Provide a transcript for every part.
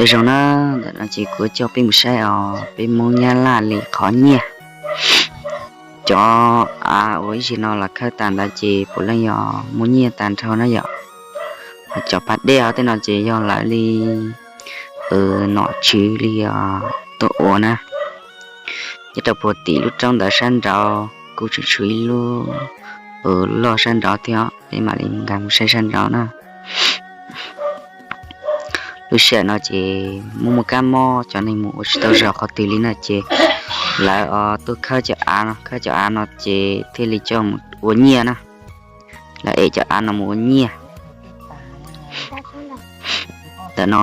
Zoo na, ntawm no ces kuv coj peb mus saib os, peb Hmoob Nyab Laj li qhov nyiaj. Cov av uas ib zaug no los khawb tas ntawd ces puav leej yog muaj nyiaj tag nrho na yom. Ho cov pas dej hov tej no ces yog lawv li nom tswv li tuaj ua na. Nyob rau puag tim lub roob ntawd sab nraud kuj tseem tshuav ib lub loj sab nraud thiab, peb mam li nkag mus saib sab nraud na. Lub sij hawm no ces muaj muaj kab mob, cov neeg mus ua tsis tau zog qhov twg li na ces lawv tuaj khawb cov av no, khawb cov av no ces thiaj li coj mus ua nyiaj na. Lawv ev cov av no mus ua nyiaj. Ntawm no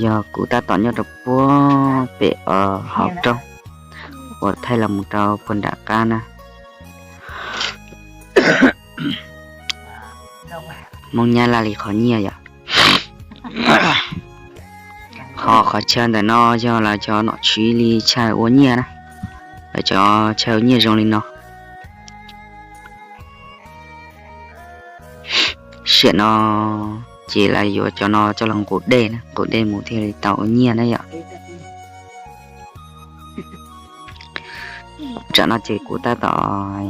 yog kuv tab tom nyob rau puag pem hauv roob uas thaij los mus rau puag nram qab na. Hmoob Nyab Laj li qhov nyiaj yom. Ho qhov chaw ntawm no yog lawv cov nom tswv li chaw ua nyiaj na, lawv cov chaw ua nyiaj zoo li no. Sij hawm no ces lawv yuav cov no coj los nqus dej na, nqus dej mus thiaj li tau ua nyiaj na yom. Tsam no ces kuv tab tom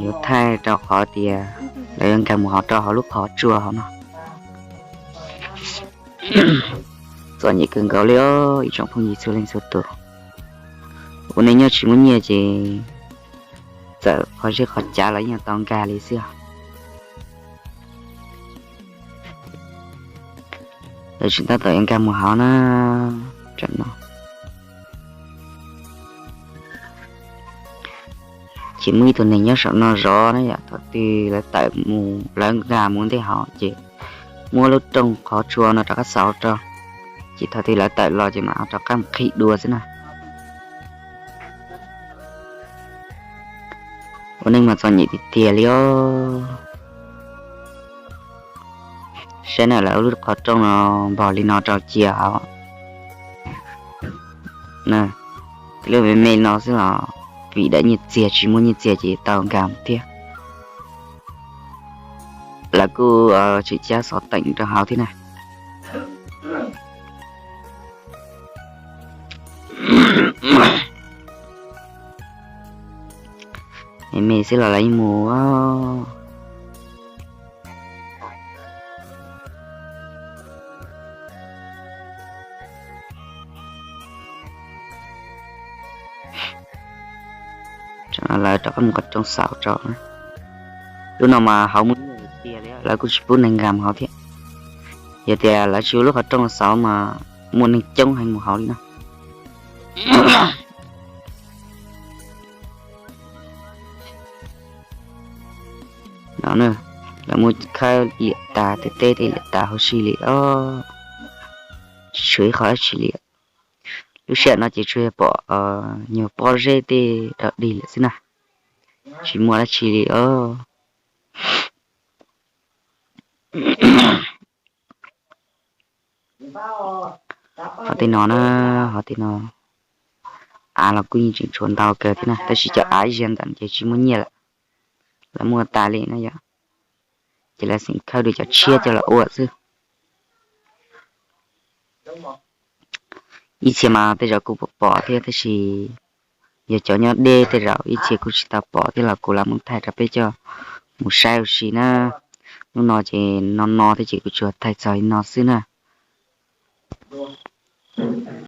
yuav thaij rau qhov tias lawv yuav nkag mus hauv rau hauv lub qhov tsua hauv no. Txom nyem kawg nkaus li os ib tsoom phooj ywg txhua leej txhua tus. Ua neej nyob tsis muaj nyiaj ces txawm qhov zeb qhov cav los yeej tau nkag li xwb os. Lawv tseem tab tom yuav nkag mus hauv na. Tsam no ces muaj ib tug neeg nyob saum no zov na yom, thaum twg lawv tawm mus lawv nkag mus ntej hauv ces muab lub rooj qhov tsua no rov qab xauv rau, ces thaum twg lawv tawm los ces mam rov qab mus qhib dua xwb na. Ua neej mas txom nyem tiag tiag li os. Saib na, lawv ua lub qhov rooj no npog li no rau cia hauv. Twb lub me me no xwb los vim daim nyiaj txiag tsis muaj nyiaj txiag ces tau nkag mus thiab. Lawv kuj tseem cab xov teem rau hauv thiab na. Me me xwb los lawv yeej mus. Lawv rov qab mus qhov rooj xauv tso. Lub no mas hauv muaj nyiaj tiag li, lawv kuj tsis pub neeg nkag mus hauv thiab. Yog tias lawv tsis ua lub qhov rooj xauv mas muaj neeg coob heev mus hauv li no. No, lawv muab khawb liam tas, tej teb tej liam tas huv si li os. Tsis tshuav ib qho dab tsi li. Lub sij hawm no ces tsuas yog pom nyuag pob zeb tej dog dig lawm xwb na, tsis muaj dab tsi li os. Qhov tej no na, qhov tej no av los kuj yeej tseem tshuav ntau kawg thiab na, tab sis cov av ib zaug ntawm ces tsis muaj nyiaj lawm, lawv muaj tas li na yom. Ces lawv xeem khawb dua cov tshiab coj los ua xwb. Ib txhia mas tej zaum kuj pom pom thiab, tab sis yog cov nyob deb tej zaum ib txhia kuj tsis tau pom thiab los kuv lam muab thaij rau peb coj mus saib ua si na. Hnub no ces no no thiab ces kuv tsuas thaij txog li no xwb na.